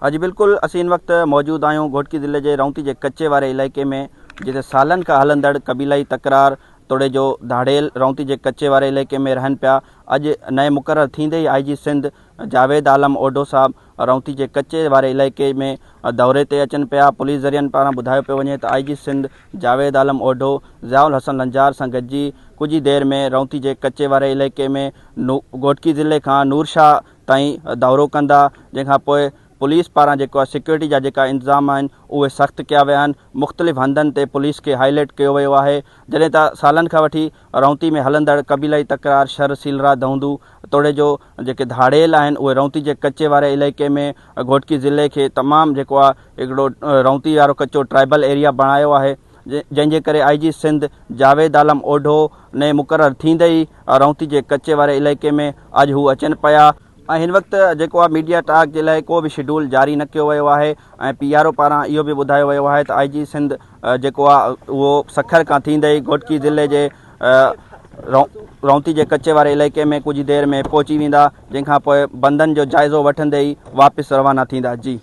جي بلڪل اسين هن وقت موجود آهيون گهوٽڪي ضلعي جي رونتي جي ڪچي واري علائقي ۾ جتي سالن کان هلندڙ قبيلائي تڪرار توڙي جو ڌاڙيل رونتي جي ڪچي واري علائقي ۾ رهن پيا اڄ نئين مقرر ٿيندي ئي آء جي سنڌ جاويد عالم اوڍو صاحب رونتي جي ڪچي واري علائقي ۾ دوري تي اچن پيا پوليس ذريعن پاران ٻڌايو پيو وڃي ته آء جي سنڌ جاويد عالم اوڍو ضياء الحسن لنجار سان گڏجي ڪجهه ئي دير ۾ رونتي جي ڪچي واري علائقي ۾ گهوٽڪي ضلعي کان نورشاهه تائين دورو ڪندا جنهن کان پوء پوليس پاران جيڪو آهي سيڪيورٽي جا جيڪا انتظام آهن اهي سخت ڪيا ويا آهن مختلف هنڌن تي پوليس کي هائي الرٽ ڪيو ويو آهي جڏهن ته سالن کان وٺي رونتي ۾ هلندڙ قبيلائي تڪرار شھر سيلرا دهندو توڙي جو جيڪي ڌاڙيل آهن اهي رونتي جي ڪچي واري علائقي ۾ گهوٽڪي ضلعي کي تمام جيڪو آهي هڪڙو رونتي وارو ڪچو ٽرائبل ايريا بڻايو آهي جنهن جي ڪري آء جي سنڌ جاويد عالم اوڍو نئين مقرر ٿيندي ئي رونتي جي ڪچي واري علائقي ۾ اڄ هو اچن پيا. ۽ هن وقت جيڪو آهي ميڊيا ٽاڪ جي لاء ڪو به شيڊول جاري نه ڪيو ويو آهي ۽ پي آر او پاران اهو به ٻڌايو ويو آهي ته آء جي سنڌ جيڪو آهي اهو سکر کان ٿيندي ئي گهوٽڪي ضلعي جي رونتي جي ڪچي واري علائقي ۾ ڪجهه دير ۾ پهچي ويندا جنهن کان پوء بندن جو جائزو وٺندي ئي واپس روانا ٿيندا جي.